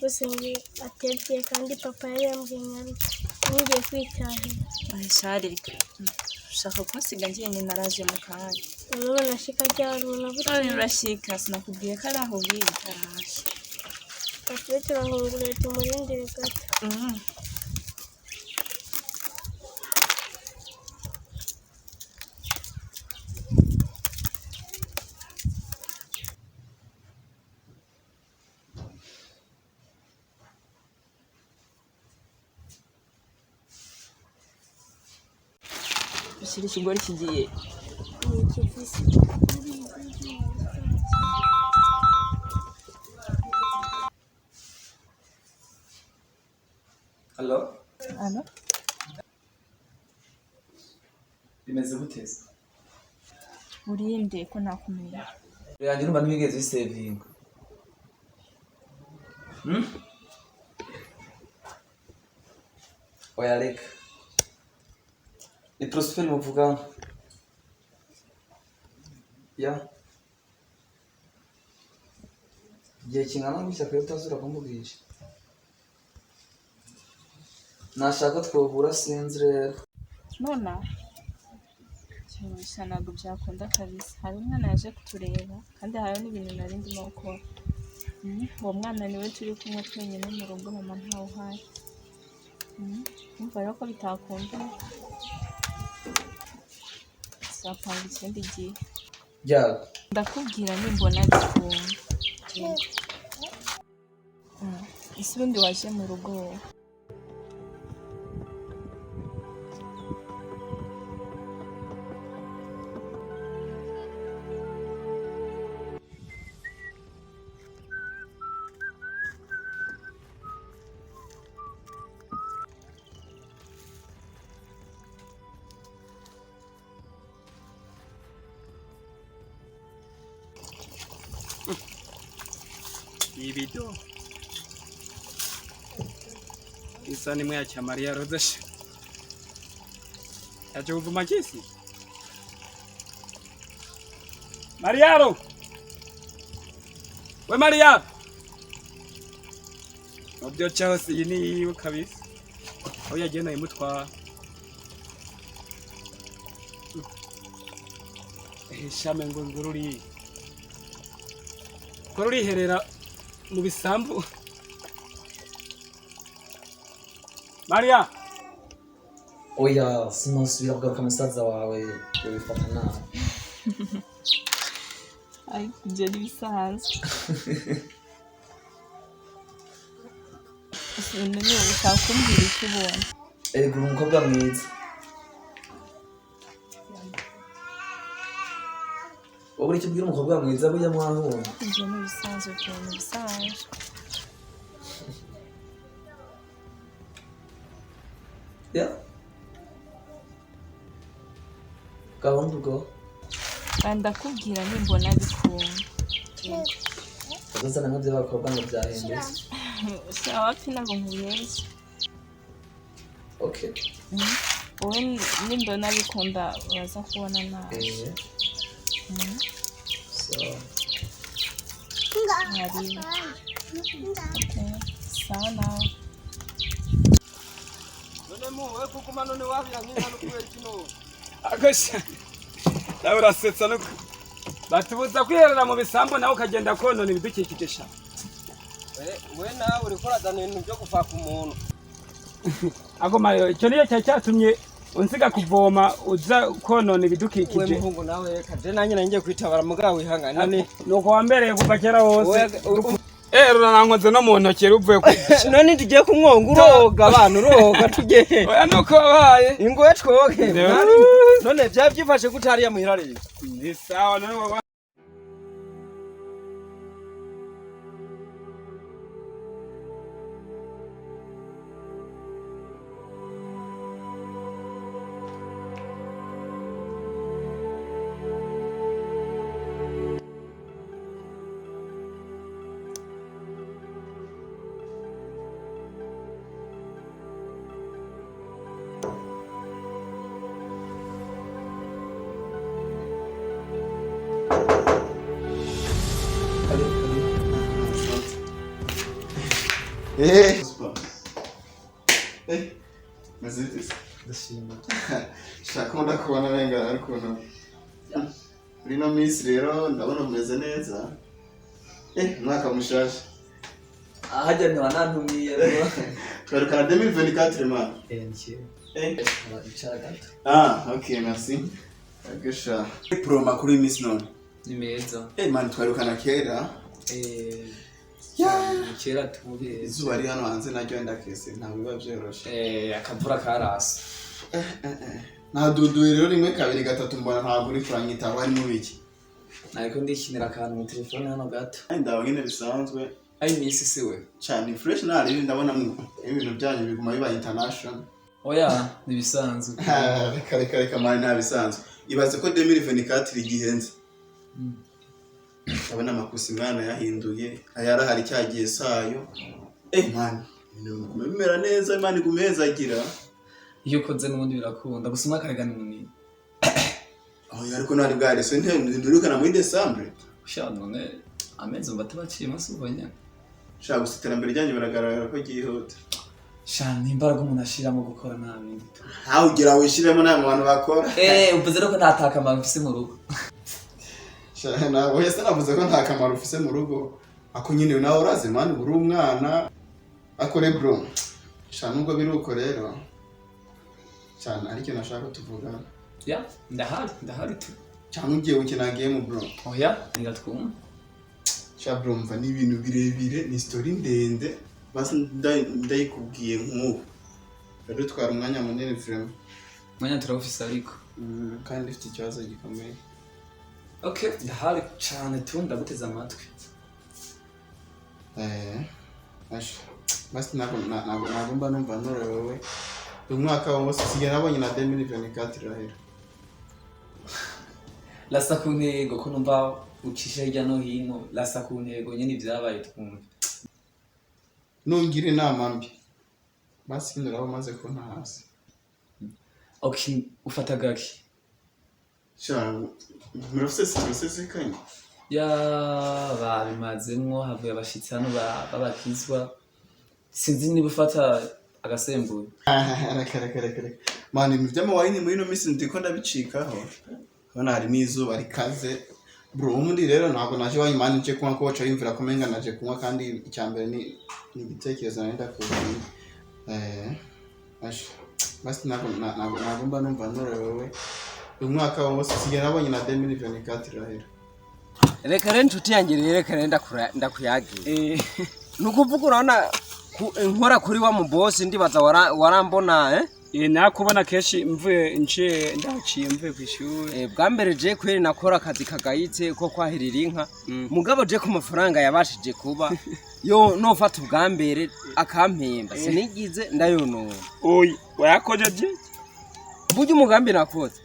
Yavuze ngo atebye kandi papa yari yambwiye nyaruke. Ngiye kwitahira. Sharika, ushaka kunsiga njyenyine? Naraje mu kanya. Urabona ashika ryari ubona None bukeye. Urashika, sinakubwiye ko ari aho biri, araje. Papa turahunguriye, tumurindire gato. Ushyira ikigori kigiye. Ni ikivisi. Hello? Alo. Bimeze gute se? Urinde ko nakumenya? Yanjye numva ntiwigeze uyisevinga. Hmm? Oya reka. Ni Prosper muvugana. Ya. Igihe kingana gutya kare utazura kumvugisha. Nashaka twohura, sinzi rero. Nona cyosha ntabwo byakunda kabisa. Hari umwana yaje kutureba kandi hari n'ibintu nari ndimo gukora. Uwo mwana niwe turi kumwe twenyine mu rugo, mama ntawe uhari. Umva rero ko bitakunda, tuzapanga ikindi gihe. Ryari? Ndakubwira nimbona bikunda. Ese ubundi waje mu rugo wowe? Ibido isa nimwe ya Chamariya rozeshe yaje kuvuma kisi Mariaro, we Mariaro, mubyo cyose iyi ni iyiwe kabisa, aho yagiye nayimutwara. Shame ngo ngururi ko ruriherera mu bisambu. Mariya. Oya, sinosubira kugaruka, musaza wawe yobifata nabi. Ariko ibyo ni ibisanzwe. None ushaka kumbwira icyo ubonye? Erega uri umukobwa mwiza. Wowe uri icyo ubwira umukobwa mwiza burya mwahura? Ibyo ni ibisanzwe pe, ni ibisanzwe. Ya. Gahunda ubwo. Kandi ndakubwira nimbona bikunda. Utazana nk'iby'abakobwa ngo byahindutse. Sha, wapi, ntabwo nkubeshya. Okay. Wowe nimbona bikunda uraza kubona nawe. Eh. So, Hari. Okay. Sawa nawe. None mu we kuguma none wabira nk'inka no kubera kino agasha nawe urasetsa, no batubuza kwiherera mu bisambu nawe ukagenda konona ibidukikije sha. We nawe uriko urazana ibintu byo gufaka umuntu. Ako mayo, icyo niyo cyari cyatumye unsiga kuvoma uza konona We ibidukikije? Muhungu nawe, reka je nanjye nangiye kwitabara, mugabo wihangane none. Nuko wambereye kuva kera hose. We- Eh, ruranankoze no mu ntoki ruvuye ku None tugiye kumwonga, uroga abantu, uroga tugiye. Oya, nuko wabaye. Ingoye twoge. Ne- None byaba byifashe gute hariya muhira rero? Ni sawa, none wowe? Eh. Eh. Meze bite se? Ndashima. Shaka ndakubona renga ariko ukuntu. Muri ino minsi rero ndabona umeze neza. Eh, umwaka mushasha. Ahajya ntiwanantumiye. Twarukana 2024 man. Eh, ni kera. Eh. Icara gato. Ah, okay, merci. Agasha. Pro makuru y'iminsi none. Ni meza. Eh, man twarukana kera. Eh, Yeah. ni kera tubizi. Izuba riri hano hanze naryo ndakese ntabwo biba byoroshe. Eh, akavura karasa. Naduduye rero rimwe kabiri gatatu mbona ntabwo uri kuranyitaho harimo biki. Nariko ndikinira akantu mu telefone hano gato. Ndaba nyine bisanzwe. Ari iminsi si we. Cyane fresh nari ndabona ibintu byanyu biguma biba international. Oya, ni bisanzwe. Reka reka reka mani nta bisanzwe. Ibaze ko 2024 igihenze. Ndabona amakusi mwana yahinduye ayarahari cyagiye sayo. Eh mani ibintu biguma bimera neza Imana iguma agira. Iyo ukoze n'ubundi birakunda gusa umwaka rega ni munini. Aho ariko ntari bwarese ntirukana muri December. Sha none amezi umva atabaciye umunsi ubonye. Shaka gusa iterambere ryanyu biragaragara ko ryihuta. Sha ni imbaraga umuntu ashiramo gukora nta bindi. Ntawe ugira wishyiremo nta mu bantu bakora. Eh, uvuze rero ko nta takamaro mfise mu rugo. Sha ntabwo yese navuze ko nta kamaro ufise mu rugo. Ako nyine nawe urazi mani uri umwana. Akore bro. Sha nubwo biri uko rero. Cyane ariko nashaka tuvugana. Ya, ndahari, ndahari tu. Cyane ugiye gukina game bro. Oya, ngira twumve. Sha bro mva ni ibintu birebire ni story ndende. Basi ndayikubwiye nk'ubu. Biradutwara umwanya munini vraiment. Mwanya turawufise ariko. Kandi ifite ikibazo gikomeye. Okay, ndahari cane tu ndaguteze amatwi. Eh, asha. Basi ntabwo ntabwo ntabwo mba numva norohewe. Uyu mwaka wose sigaye nabonye na 2024 irahera. Rasa ku ntego ko numva ucisha hirya no hino, rasa ku ntego nyene ivyabaye twumve. Nungira inama mbi. Basi nyine uraba umaze kunta hasi. Okay, ufata gake. Sha, murafise turasezekanye. Ya babimazemwo havuye abashitsi hano b'abakizwa. Sinzi niba ufata agasembuye. Reka reka reka reka. Man ibintu by'amawayini muri ino minsi ndiko ndabicikaho. Urabona hari n'izuba rikaze. Bro, ubundi rero ntabwo naje iwanyu man nje kunywa ko waca yumvira ko umenga naje kunywa kandi icya mbere ni igitekerezo nari ndakuzaniye. Eh, asha. Basi ntabwo ntabwo ntabwo mba numva norohewe. Uyu mwaka wose sigaye nabonye na 2024 irahera. Reka rero inshuti yanjye rero reka rero ndakuyagiye. Ni ukuvuga urabona nkora kuri wa mubosi ndibaza warambona eh? Eh, nakubona kenshi mvuye nciye ndaciye mvuye ku ishuri. Eh, bwa mbere je kweri nakora akazi kagayitse ko kwahirira inka mugabo je ku mafaranga yabashije kuba yo nofata ubwa mbere akampemba sinigize ndayonona. Oyi, wayakojeje? Burya umugambi nakoze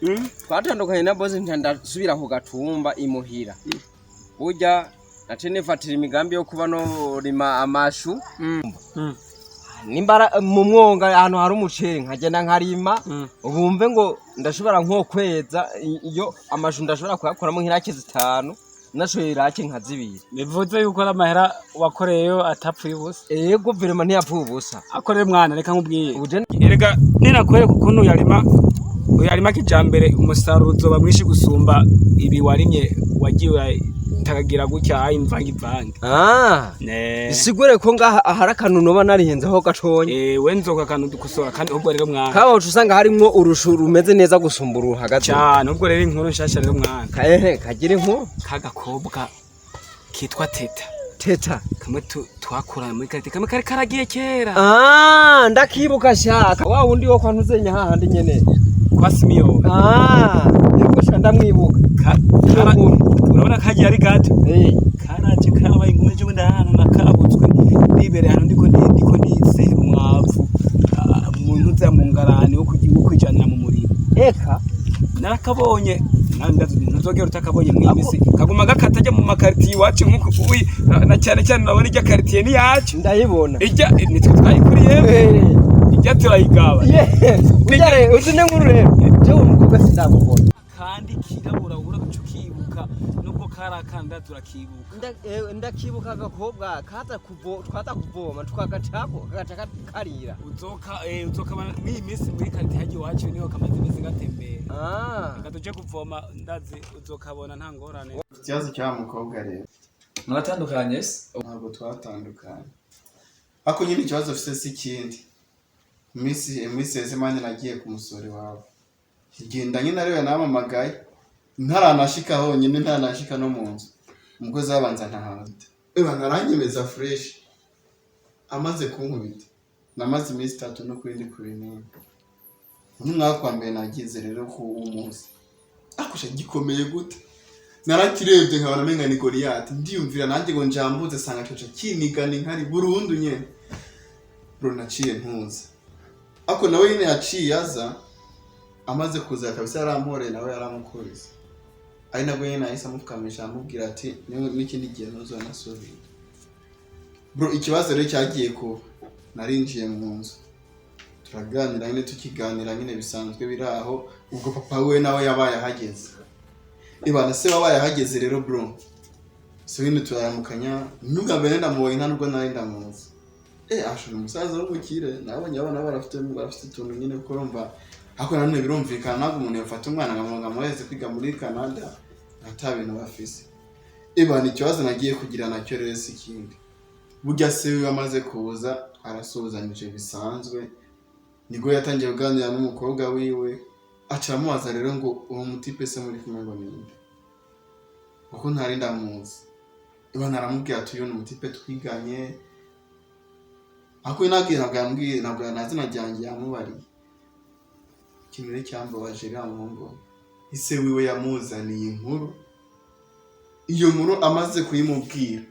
twatandukanye na bosi nca ndasubira ku gatumba imuhira burya naciye nifatira imigambi yo kuba norima amashu nimbara mu mwonga ahantu hari umuceri nkagenda nkarima ubumve ngo ndashobora nko kweza iyo amashu ndashobora kuyakuramo nk'iraki 5 nashoye iraki nka 2. Bivuze yuko ari amahera wakoreyeyo atapfuye ubusa. Ego vraiment ntiyapfuye ubusa. Akoreye mwana reka nkubwiye. Ubu je Erega ninakwereka ukuntu uyarima kijambere umusaruro uzoba mwinshi gusumba ibi warimye wagiye uratagagira gutya ayi imvange ivange. Ah, Ne. bisigure ko ngaha ahari akantu noba narihenzeho gatonya. Eh, we nzoka akantu dukosora kandi ubwo rero mwana. Kaba uca usanga harimwo urushu rumeze neza gusumba uruhagaze. Cyane ubwo rero inkuru nshasha rero mwana. Kaehe kagira inkuru. Kagakobwa kitwa Teta. Teta. Kamwe twakoranye muri karite kamwe kari karagiye kera. Ah, ndakibuka shaka. Wa wundi wo kwa ntuzenya hahandi nyene. Kwa Simiyoni. Ah, yego sha ndamwibuka. Urabona kagiye ari gato. Eh, Karaje karabaye inkumi ejo bundi ahantu nakabutswe nibereye ahantu ndiko ndisehera umwavu mu ntuza mu ngarani wo kwijanira mu murima. Eka Narakabonye ntuzogera utakabonye mw'iyi misi kaguma gakata ajya mu makaritiye iwacu nk'uko uyi na cyane cyane urabona ijya karitiye ni yacu ndayibona. Ijya nitwe twayikuriyemo. Ijya turayigaba. Ujya rero uzi ne nkuru rero. Jewe umukobwa sindamubona. Kandi kirabura ubura guca ukibuka nubwo Karakanda turakibuka. Ndakibuka agakobwa kaza kuvo twaza kuvoma tukagacako kagaca karira. Uzoka uzokabana mw'iyi minsi muri karite hagiye iwacu niho kamaze iminsi gatembera. Ah. Reka tuje kuvoma, ndazi uzokabona, nta ngorane. Ikibazo cy'wa mukobwa rero. Muratandukanye se? Ntabwo twatandukanye, ariko nyine ikibazo ufite si ikindi. Iminsi yeze man, nagiye kumusura iwabo, genda nyine ariwe namamagaye, ntaranashika honyine, ntaranashika no mu nzu, umukozi wabanza ntahante eba naranyemeza fresh. Amaze kunkubita, namaze iminsi 3 no kuri ndi ku binini. N'umwaka wa mbere nagize rero ku uwo munsi akusha gikomeye gute, narakirebye nkabona amenga ni Goliyati. Ndiyumvira nanjye ngo njambuze, sanga coca kinigana inkari burundu nyene. Bro, naciye ntuza, ariko nawe nyine yaciye aza. Amaze kuza kabisa yaramporeye, nawe yaramukubise, ari nabwo nyine nahise amupfukamisha, amubwira ati: "N'ikindi gihe ntuzonasubira." Bro, ikibazo rero cyagiye kuba, narinjiye mu nzu turaganira nyine, tukiganira nyine bisanzwe biri aho, ubwo papa we nawe yabaye ahageze, ibana se wabaye ahageze rero. Bro, so nyine turaramukanya, n'ubwa mbere ndamubonye, nta nubwo nari ndamuzi. Ashobora umusaza w'umukire, nabonye abana barafite utuntu nyine, kuko urumva, ariko nanone birumvikana, ntabwo umuntu yafata umwana ngo amuhereze kwiga muri Canada ata bintu bafise. Ibana ikibazo nagiye kugira nacyo rero si ikindi, burya se we amaze kuza twarasuhuzanyije bisanzwe, nibwo yatangiye kuganira n'umukobwa wiwe, aca amubaza rero ngo: "Uwo mutipe se muri kumwe ngo ninde?" Kuko ntari ndamuzi. Ibana aramubwira ati: "Uyu ni umutipe twiganye." Ariko we ntabwo yambwiye, ntabwo nta zina ryanjye yamubariye. Ikintu rero cyambabaje, uriya muhungu ise wiwe yamuzaniye inkuru. Iyo nkuru amaze kuyimubwira,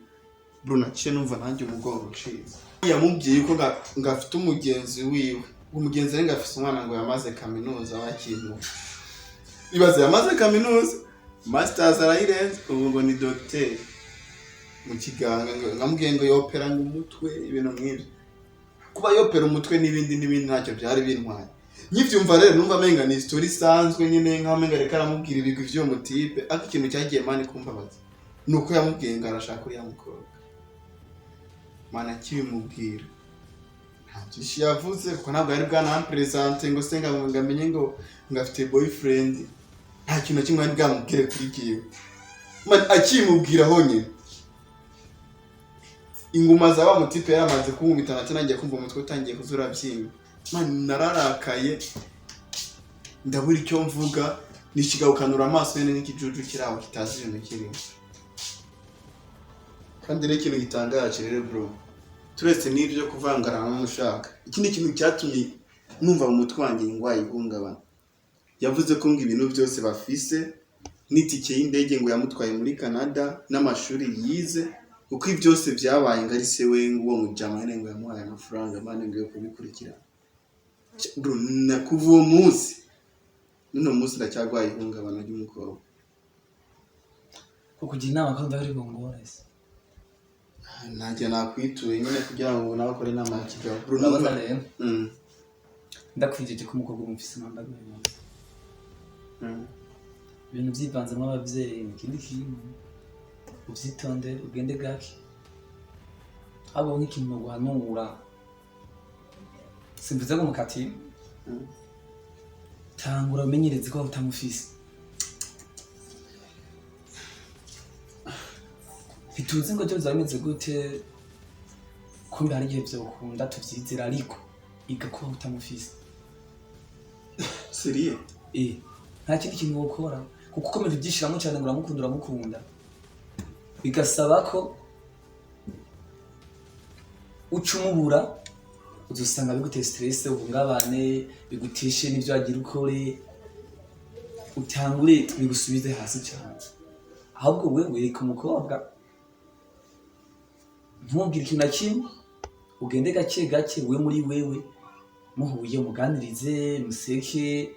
bro, naciye numva nanjye umugongo ucitse. Yamubwiye yuko ngo afite umugenzi wiwe, umugenzi we ngo afise umwana ngo yamaze kaminuza wakintu. Ibaze, yamaze kaminuza, masters arayirenze, ubu ngo ni dogiteri mu kiganga. Ngo ngamubwiye ngo yopera ngo umutwe, ibintu nk'ibyo, kuba yopera umutwe n'ibindi n'ibindi, ntacyo byari bintwaye. Nkibyumva rero numva amenga ni story isanzwe nyine, nkaho amenga reka aramubwira ibigwi vy'uwo mutipe. Ariko ikintu cyagiye man kumbabaza ni uko yamubwiye ngo arashaka uriya mukobwa. Man, akibimubwira nta byinshi yavuze, kuko ntabwo yari bwanamperezante ngo se ngo amenye ngo afite boyfriend. Nta kintu na kimwe yari bwamubwire kuri jyewe. Man, akimubwira honyine, inguma za wa mutipe yaramaze kunkubita, nacyo nagiye kumva umutwe utangiye kuza urabyimba. Man, nararakaye, ndabura icyo mvuga, nishigabukanura amaso nyine nk'ikijuju kiri aho kitazi ibintu kirimo. Kandi rero ikintu gitangaje rero, bro, turetse n'ibyo kuvangana n'umushaka, ikindi kintu cyatumye numva mu mutwe wanjye ingwaye ihungabana, yavuze ko ngo ibintu byose bafise, n'itike y'indege ngo yamutwaye muri Canada, n'amashuri yize, kuko ibi byose byabaye ngo ari se we, ngo uwo mujama nyine ngo yamuhaye amafaranga, man, ngo yo kubikurikirana. Bro, kuva uwo munsi n'uno munsi ndacyarwaye ihungabana ry'umukobwa. Ko kugira inama ko ndabiri bungore se? Ntajya nakwituye nyine kugira ngo nawe ukore inama ya kigabo. Bro, Urabona rero, ndakwijeje ko umukobwa umufise namba munsi. Ibintu byivanzemo ababyeyi ni ikindi kintu, ubyitondere, ugende gake. Ahubwo nk'ikintu guhanura, simvuze ngo mukatire. Tangura umenyereze ko utamufise, ntituzi ngo ejo bizaba bimeze gute. Kumbe hari igihe vyokunda, tuvyizera, ariko iga kuba utamufise. Sérieux? Nta kindi kintu wokora, kuko ukomeje ubyishiramo cyane ngo uramukunda, uramukunda, bigasaba ko uca umubura, uzosanga biguteye stress, uhungabane, biguteshe n'ivyo wagira ukore, utangure bigusubize hasi cyane. Ahubwo we wereka umukobwa, ntumubwire ikintu na kimwe, ugende gake gake, we muri wewe muhuye muganirize, museke,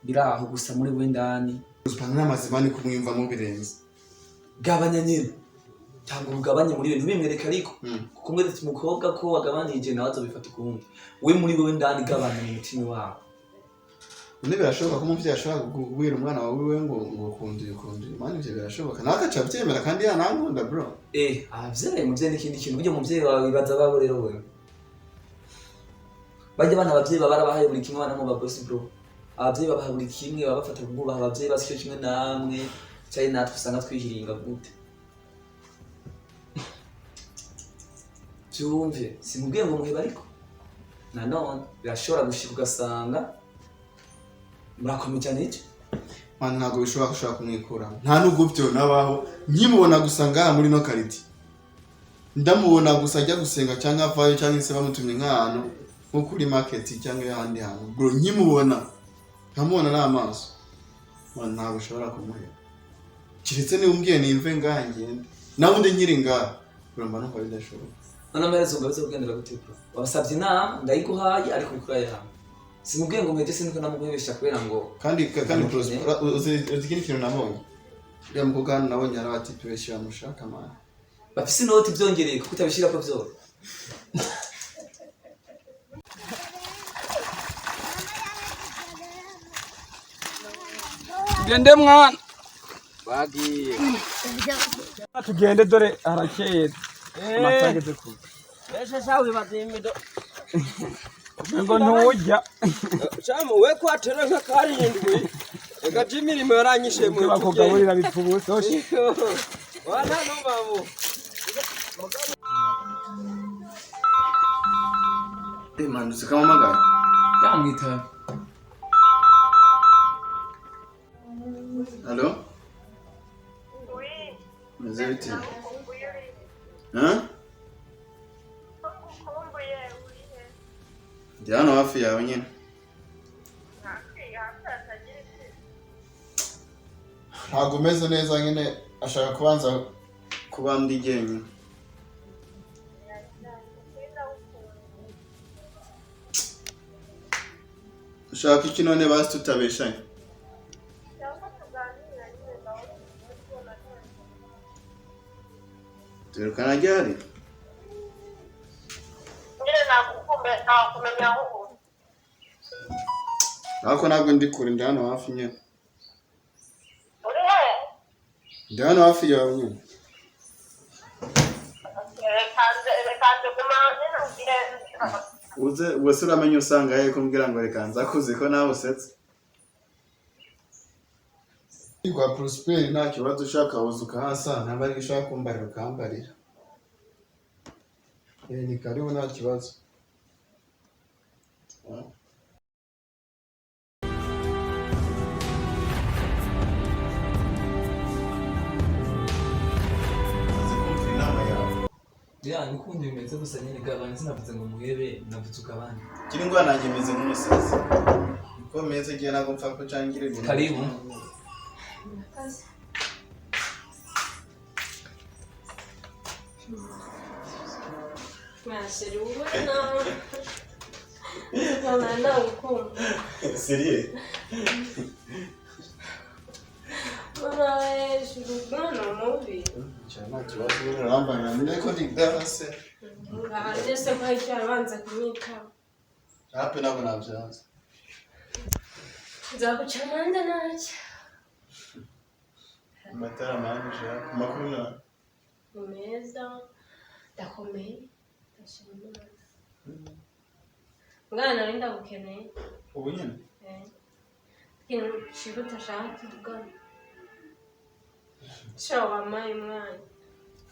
biri aho gusa muri we ndani. Uzipanga n'amazima ni kumwiyumvamo birenze. Gabanya nyine, tanga ugabanye muri we, ntubimwereke ariko. Kuko mweretse umukobwa ko wagabanije, nawe azobifata ukundi. We muri wewe ndani gabanya mu mutima wawe. None birashoboka ko umuvyeyi ashobora kubwira umwana wawe ngo ukunda uyu, ukunda uyu? Man, ivyo birashoboka? Nawe agaca avyemera kandi yanankunda, bro. Abavyeyi, umuvyeyi n'ikindi kintu. Burya umuvyeyi wawe wibaza babo rero wewe. Bajya abana, abavyeyi baba barabahaye buri kimwe, abana mu babosi, bro. Abavyeyi babaha buri kimwe, baba bafata kububaha abavyeyi basi cyo kimwe namwe cyari natwe usanga twihiringa gute. Vyumve, simubwiye ngo muhebe, ariko nanone birashobora gushika ugasanga murakomejana icyo. Man, ntabwo bishobora ko ushobora kumwikuramo, nta nubwo byonabaho. Nkimubona gusa ngaha muri no kariti, ndamubona gusa ajya gusenga cyangwa avayo cyangwa se bamutumye nk'ahantu nko kuri market cyangwa ahandi hantu, bro, nkimubona nkamubona n'amaso, man, ntabwo ushobora kumuheba, keretse niba umbwiye nimve ngaha ngende, nawe undi nkiri ngaha, bro, mba numva bidashoboka. None amaherezo ngo bize kugendera gute, bro? Wabasabye inama, ndayiguhaye, ariko uriko urayanga. Simubwiye ngo muhebe, siniko namuguhebesha kubera ngo Kandi Prosper, uzi ikindi kintu nabonye? Uriya mukobwa hano nabonye hari abatipe benshi bamushaka, man. Bafise inoti byongereye kuko utabishirako vyose. Tugende mwana. Bagiye. Tugende, dore harakeye, amasaha ageze kure. Eshe shawe bazimido. Ngo ntujya. Shamu we ko atera nka karindwi. Ega imirimo yaranyishe mu Bakugaburira bipfa ubusa. Wana no babu. Eh man, uzi ko ampamagaye? Yamwitaba. Allo? Meze bite? Hein? Ndi hano hafi yawe nyine. Ntabwo umeze neza nyine, ashaka kubanza kuba ndi jyenyine. Ushaka iki none basi tutabeshanye? Turukana ryari? Nyine nakumenya aho uri. Ariko ntabwo ndi kure, ndi hano hafi nyine. Uri he? Ndi hano hafi yawe nyine. Reka nze guma nyine ubwire. Uze wese uramenya usanga he kumbwira ngo reka nzakuzi ko nawe usetse. Kwa Prosper nta kibazo, ushaka wuza ukahasanga, ntabwo ariko ushaka kumbarira ukambarira. Ni karibu, nta kibazo. Maze kumva inama yawe. Ya, niko ubundi bimeze gusa nyine gabanya. Sinavuze ngo muhebe, navuze ugabanye. Kiri ngwa nanjye meze nk'umusazi. Niko meze igihe ntabwo mpfa ko cangira ibintu. Karibu. Murakoze. Mwasheri, ubona ukabona ndagukunda. Sérieux? Ubona hejuru umwana mubi. Cyane nta kibazo nyine urambarira. None ko ndi se. Ngahanze se ko hari icyo yabanza kumwitaho? Hape ntabwo nabyanze. Nzaguca amande ntacyo. Amatara manje amakuru na Ni meza, ndakomeye, ndashima Imana. Mwana, nari ndagukeneye. Ubu nyine? Eh. Ikintu cyihuta ashaka tuvugana. Sha, wampaye umwanya?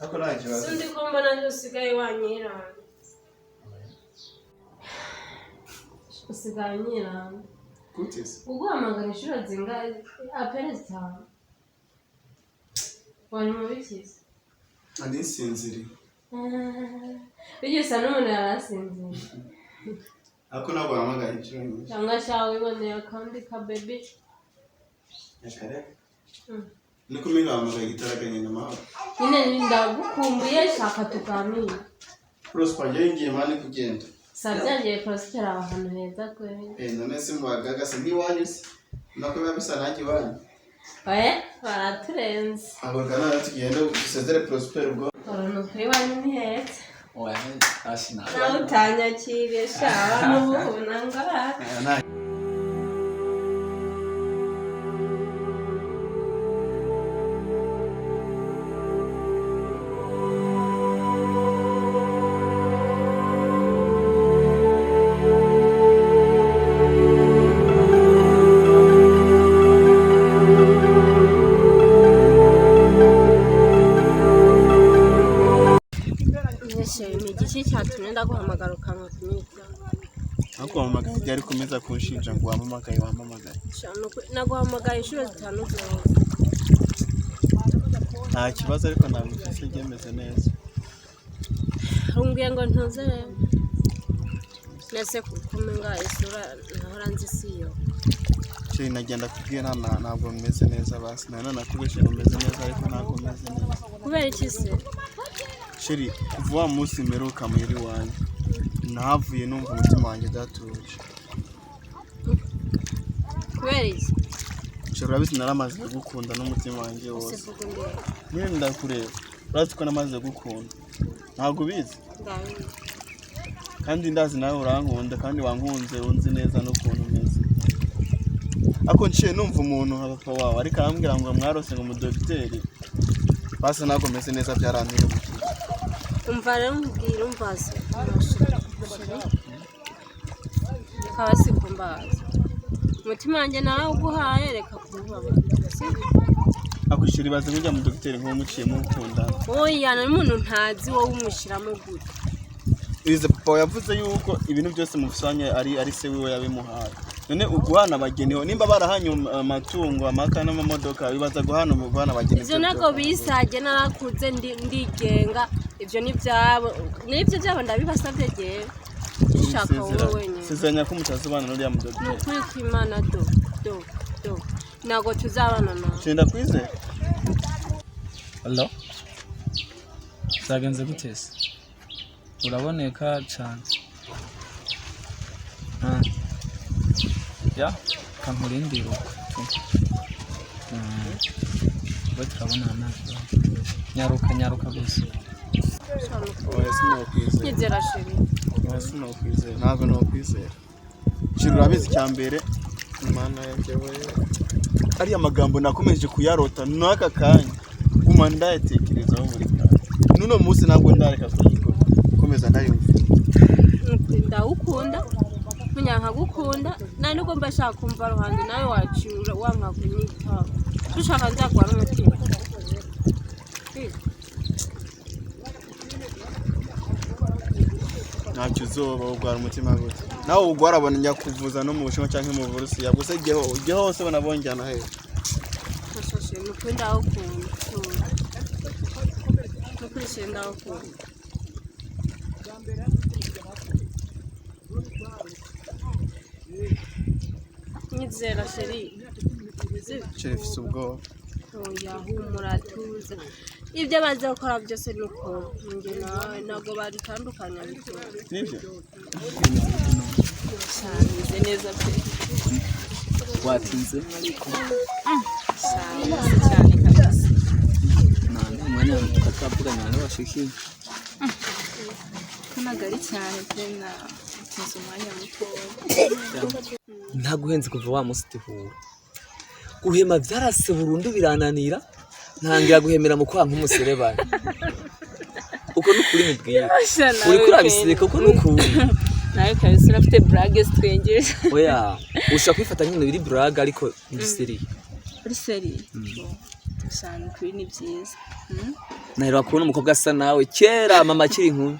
Ariko nta kibazo. Sundi ko mbona usigaye wanyirana, usigaye unyirana. Gute se? Uguhamagara inshuro zingahe, appels zitanu, wari mu bikiza? Nari nsinziriye. Bijya usa n'umuntu yari asinziriye. Ariko ntabwo wahamagaye inshuro nyinshi. Cyangwa sha wiboneye akandi ka baby? Reka reka. Niko umenga wahamagaye igitaraganya amahoro. Nyine ndagukumbuye, shaka tuganire. Prosper, njyewe ngiye man kugenda. Sa byangiye, Prosper, aho ahantu heza kweli. Eh, none se mu bagaga se nk'iwanyu se? Nako biba bisa nanjye iwanyu. Oya, baraturenze. Abo kana tugenda dusezere Prosper ubwo. Uruntu iwanyu ni heza. Oya, hasi nawe. Nawe utanyakiriye sha, abantu ubu nangara. Nta Ariko wampamagaye ryari kumeza kunshinja ngo wampamagaye wampamagaye? Naguhamagaye inshuro zitanu zose. Nta kibazo, ariko ntabwo mfise ryemeze neza. Umbwiye ngo ntuze rero. Nese kumenga isura nahora nzi siyo. Chéri, nagenda kubwira ntabwo meze neza. Basi nari nakubeshe ngo meze neza, ariko ntabwo meze neza. Kubera iki se? Chéri, kuva wa munsi mperuka muhira iwanjye, nahavuye numva umutima wanjye udatuje. Kubera iki? Chéri, urabizi naramaze kugukunda n'umutima wanjye Ese wose. vuga umbwire. Nyine ndakureba, urazi ko namaze gukunda, ntabwo ubizi? Ndabizi. Kandi ndazi nawe urankunda, kandi wankunze unzi neza n'ukuntu umeze. Ariko nciye numva umuntu nka papa wawe ariko arambwira ngo mwarose ngo umudogiteri, basi ntabwo meze neza, byaranteye gukira. Umva rero nkubwire, umva se. Chéri. Kaba si kumbaza. Umutima wanjye narawuguhaye, reka kumubabaza. Sibyo? Ariko chéri, baze nk'ujya mu dogiteri nk'uwo muciye mukundana. Oya, ni umuntu ntazi, wowe umushyiramo gute? Ize papa yavuze yuko ibintu byose mufisanye ari se wiwe yabimuhaye. None uguhana abageni ho, nimba barahanye amatungo, amaka n'amamodoka, bibaza guhana abageni? Ivyo ntabwo bisage, narakuze ndigenga. Ivyo ni ivyabo, n'ivyo byabo ndabibasavye jewe. Ushaka wowe wenyine. Sezeranya ko mutazobana n'uriya Ni mudogiteri. ukuri kw'Imana, do do do, ntabwo tuzabana nawe. Chéri, ndakwizera. Hello? Byagenze gute se? Uraboneka cyane. Ah. Ya, kankurindira uko tu. Ubwo turabonana nta kibazo. Nyaruka, nyaruka gusa. Oya, sinokwizera. Nyizera, chéri. Oya, sinokwizera, ntabwo nokwizera. Chéri, urabizi icya mbere, Imana yanjye we, ariya magambo nakomeje kuyarota n'aka kanya, guma ndayatekerezaho buri kanya. N'uno munsi ntabwo ndareka kuyikora, komeza ndayumva. Ndawukunda munya nkagukunda, nta nubwo mba nshaka kumva ruhande nawe wacura wanka kunyitaho, dushaka nzagwara umutima. Ntacyo uzoba urwara umutima gute? Nawe ugwara abona njya kuvuza no mu Bushinwa cyangwa mu Burusiya gusa, igihe hose banabonjyana hehe. Shashashe, ni ukuri ndawukunda, ni ukuri chéri, ndawukunda. Nyizera, chéri. Chéri, mfise ubwoba. Oya, humura, tuza, ibyo bazakora byose ni uko njye nawe ntabwo badutandukanya bitewe. Nibyo. Cyane, meze neza pe. Watinze ariko. Cyane, si cyane kabisa. Nta umwanya twavuganye nawe washikiye. Ko ntabwo ari cyane pe, natinze umwanya mutoya. Ntaguhenze, kuva wa munsi duhura, guhema byarase burundu, birananira, ntangira guhemera mu kwaha nk'umuserebanya. Uko nukuri mubwira, uriko urabiseka, uko nukuri. Nawe kabisa urafite blague zitwengeje. Oya, ushobora kwifata nk'ibintu biri blague, ariko ndi sérieux. Uri sérieux cyane, ukuri ni byiza. Naheruka kubona umukobwa asa nawe kera mama akiri inkumi.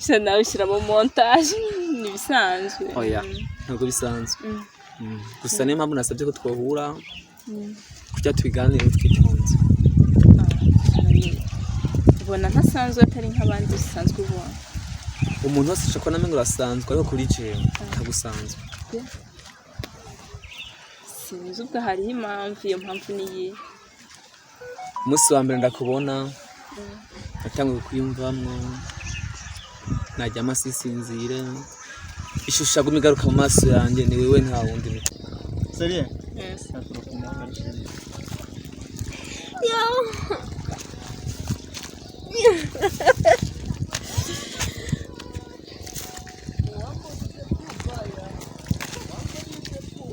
Sha, nawe ushyiramo montage, ni ibisanzwe. Oya, ntabwo bisanzwe. Gusa niyo mpamvu nasabye ko twohura kugira tubiganire twitonze. Ubona ntasanzwe, atari nk'abandi usanzwe ubona? Umuntu wese ashobora kubona amengo urasanzwe, ariko kuri jewe ntabwo usanzwe. Sinzi, ubwo hariho impamvu, iyo mpamvu ni iyihe? Umunsi wa mbere ndakubona, natanguye kukwiyumvamwo, naryama sisinzire, ishusho aguma igaruka mu maso yanjye ni wewe, nta wundi. Sérieux? Yes. Chéri. Yo.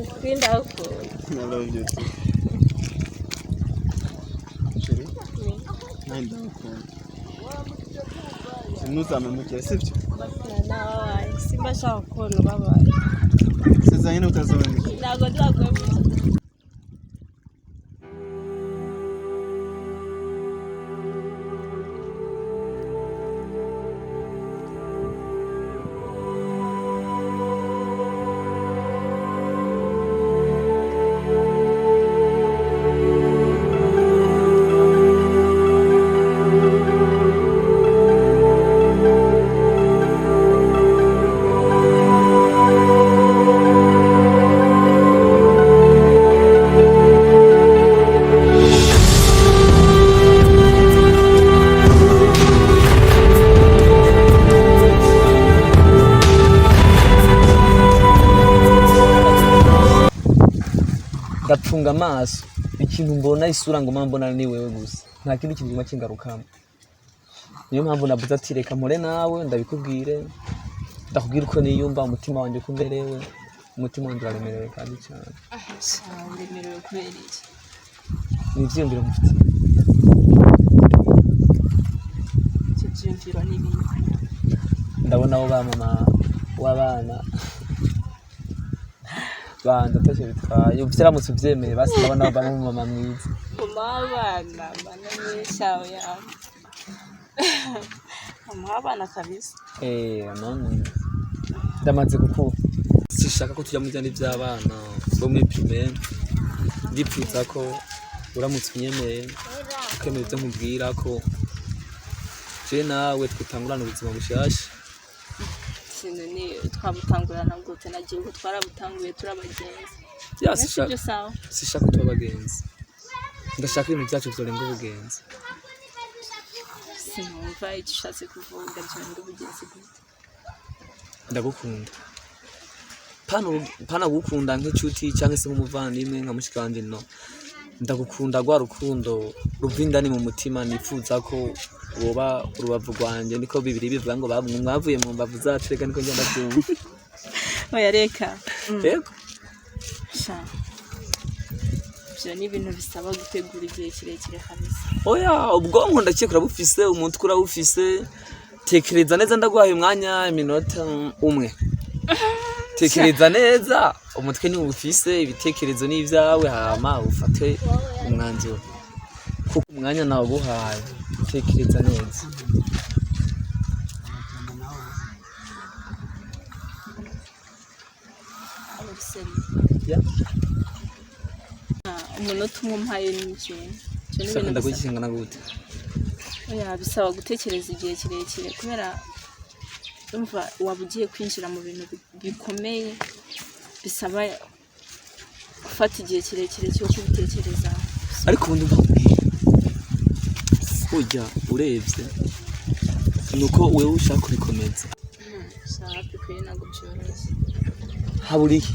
Ukuri ndagukunda. I love you too. Chéri, nawe ndagukunda. Ntuzamemukire, sibyo? Nababaye, simba nshaka kubona ubabaye. Sezanye n'utazamemukira. Ntabwo nzaguhemukira. Ndapfunga amaso, ikintu mbona, isura nguma mbona ni wewe gusa, nta kindi kintu kiguma kingarukamo. Niyo mpamvu navuze ati reka mpore nawe ndabikubwire, ndakubwira uko niyumva, umutima wanjye uko umerewe. Umutima wanjye uraremerewe kandi cyane. Sha, uremerewe kubera iki? Ni ivyiyumviro mufite. Ivyo vyiyumviro ni ibintu? Ndabona abo ba mama w'abana banje atacyo bitwaye, uramutse uvyemeye basi ndabona baba mama mwiza. Mama w'abana mana nyeshawe yawe, mama w'abana kabisa. Eh, mama ndamaze gukura, sishaka ko tujya mu byandi by'abana bo muri primaire. Ndipfuza ko uramutse unyemeye, ukemera ibyo nkubwira, ko je nawe twitangurana ubuzima bushasha. Ikintu ni twabutangurana gute? Nagiye ubu twarabutanguye turi abagenzi. Ya. Ese Sishaka ibyo sawa. Sishaka ko tuba abagenzi, ndashaka ibintu byacu byorenga ubugenzi. Sinumva icyo ushatse kuvuga, byorenga ubugenzi gute? Ndagukunda, pana gukunda nk'inshuti cyangwa se nk'umuvandimwe, nka mushikanje, no ndagukunda rwa rukundo ruva indani mu mutima. Nifuza ko woba urubavu rwanjye, niko bibiri bivuga ngo mwavuye mu mbavu zacu, reka niko ngenda byumva. Oya, reka. Yego. Sha, ibyo ni ibintu bisaba gutegura igihe kirekire kabisa. Oya, ubwonko ndakeka urabufise, umutwe urabufise. Tekereza neza, ndaguhaye umwanya, iminota umwe. Tekereza neza, umutwe niwo ufise, ibitekerezo ni ibyawe, hama ufate umwanzuro, kuko umwanya nawuguhaye. Tekereza neza. Ya. Umunota umwe umpaye ni ikintu. Ibyo ni Ushaka ibintu bisaba ndagukingana gute? Oya, bisaba gutekereza igihe kirekire, kubera umva waba ugiye kwinjira mu bintu bikomeye, bisaba gufata igihe kirekire cyo kubitekereza. Ariko ubundi mbakubwira, burya urebye ni uko wewe ushaka kubikomeza. Hafi kuri ntabwo byoroshye. Habura iki?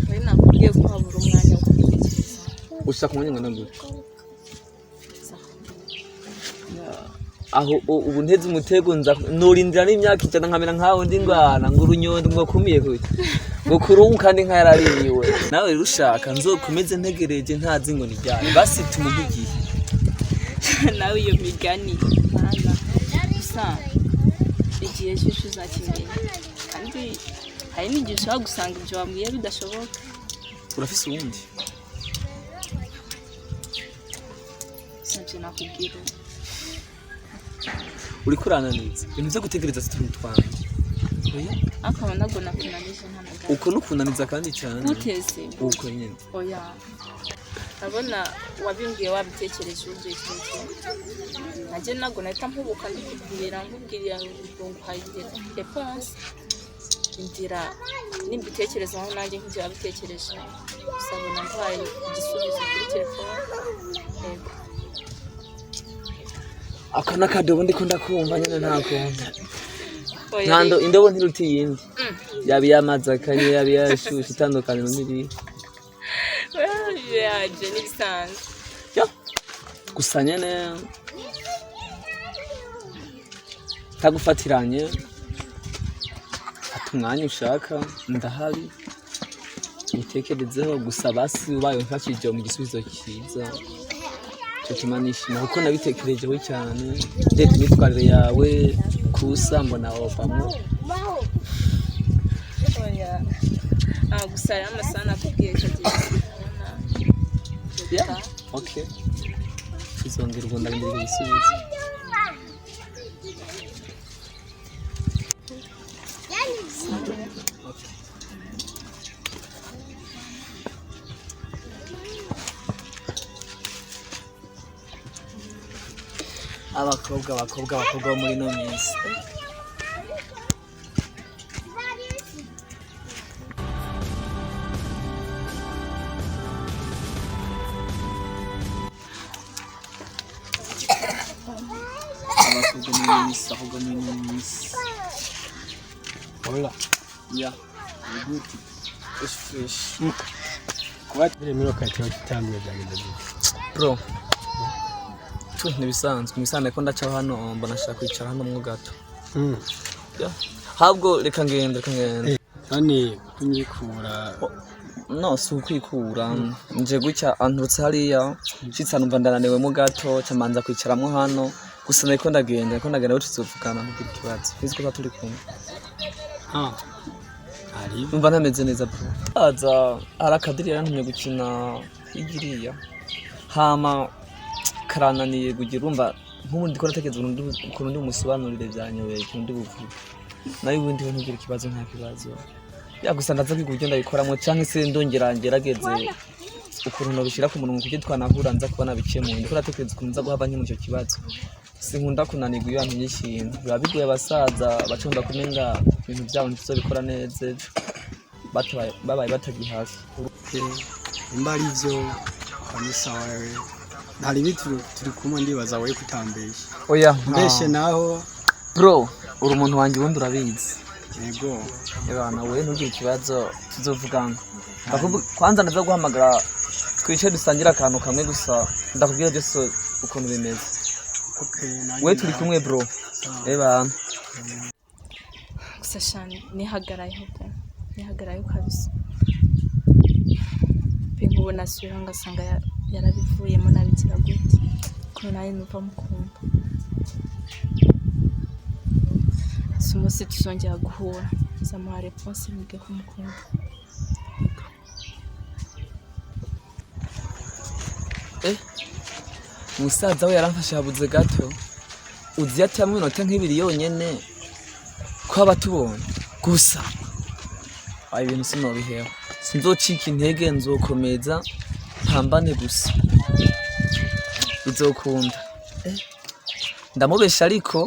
Wowe nakubwiye ko habura umwanya wo kubitekereza. Ushaka umwanya ungana gute? Aho ubu nteze umutego, nza nurindira n'imyaka 100 nkamera nkawe, ndi ngwana ngo urunyondo ngo kumiye kuki ngo kurungu kandi nka yarariwe. Nawe rero ushaka nzokomeze ntegereje, ntazi ngo ni ryari? Basi tumuhe igihe. Nawe iyo migani mana gusa, igihe cyose uzakimenya, kandi hari n'igihe ushobora gusanga ibyo wambwiye bidashoboka. Urafise uwundi? Sinabyo nakubwira ubu. Uriko urananiza, ibintu vyo gutegereza si utuntu twanje, oya. Ariko ntabwo nakunanije, nta na gato. Uko nukunaniza kandi cyane. Guteze? Uko nyene. Oya, ndabona wabimbwiye wabitekereje igihe kirekire, nanjye ntabwo nahita mpubuka mbikubwira, nkubwira ngo nguhaye réponse. Ndira nimbitekerezaho nanjye nk'ibyo wabitekereje, uzabona nguhaye igisubizo kuri telefone, yego. Aka n'akadobo ndiko ndakumva nyene, ntakumva. Oya. Ntando indobo ntiruta iyindi, yaba iy'amazi akanye, yaba iyashushe, itandukaniro n'irihe? Yaje n'ibisanzwe. Ya, gusa nyene ntagufatiranye, fata umwanya ushaka, ndahari, ubitekerezeho. Gusa basi ubaye umfashije mu gisubizo cyiza, cyo tuma nishima, kuko nabitekerejeho cyane, ndebye imyitwarire yawe kusa mbona wavamo. Oya. Ah, gusa rero amasaha nakubwiye ko agiye kubona. Yeah, okay, tuzongera ubwo, ndarindira igisubizo. Okay. Abakobwa, abakobwa, abakobwa bo muri ino minsi. Abakobwa muri ino minsi, abakobwa muri ino minsi. Hola. Yeah, good, fresh, fresh. Kuba Bire muri kati wakitambiye byagenda gute? Bro, tu ntibisanzwe, ntibisanzwe ko ndacaho hano, mbona nshaka kwicara hano mwo gato. Yeah. Habwo reka ngende, reka ngende. None kunyikura? No, si ukwikura, nje gutya anturutse hariya, nshitse numva ndananiwemo gato, camanza kwicaramwo hano gusa. Nariko ndagenda, nariko ndagenda, rero tuzovugana, ntugire ikibazo, nzi ko tuba turi kumwe. Ah. Ari Numva ntameze neza, bro. Aza hari akadiri yarantumye gukina igiriya, hama karananiye kugira, urumva nk'ubu ndiko ndatekereza ukuntu ndi bumusobanurire, vyanyobeye ukuntu ndi buvuge. Nayo ubundi ho ntugire ikibazo, nta kibazo ya, gusa ndaza kwiga uburyo ndabikoramwo, canke se ndongera ngerageze ukuntu nobishira ku murongo kuburyo twanahura nza kuba nabikemuye. Ndiko ndatekereza ukuntu nza guhava nkemura ico kibazo. Sinkunda kunanirwa iyo bantumye ikintu, biba bigoye. Abasaza bacumva kumenga ibintu vyabo ntituzobikora neza ejo babaye batagihari. Nimba ari byo aho sawa, wewe ntari bitu turi kumwe, ndibaza wowe kutambeshya. Oya. Mbeshe naho? Bro, uri umuntu wanjye, ubundi urabizi. Yego. Ebana, we ntugire ikibazo, tuzovugana. Kwanza ndaza guhamagara twicare dusangire akantu kamwe gusa, ndakubwira byose ukuntu bimeze. Okay, nanjye We turi kumwe, bro. Ebana. Gusa shani nihagarayeho pe, nihagarayeho kabisa pe. Nk'ubu nasubira ngasanga yarabivuyemo, nabigira gute ukuntu nawe numva mukunda? Si umunsi tuzongera guhura nzamuha réponse, mubwire ko mukunda. Umusaza we yaramfashe, habuze gato uzi yateyamwo iminota nk'ibiri yonyene ko aba tubonye gusa. Ayo ibintu sinobiheho, sinzocika intege, nzokomeza mpambane gusa bizokunda. Ndamubesha ariko.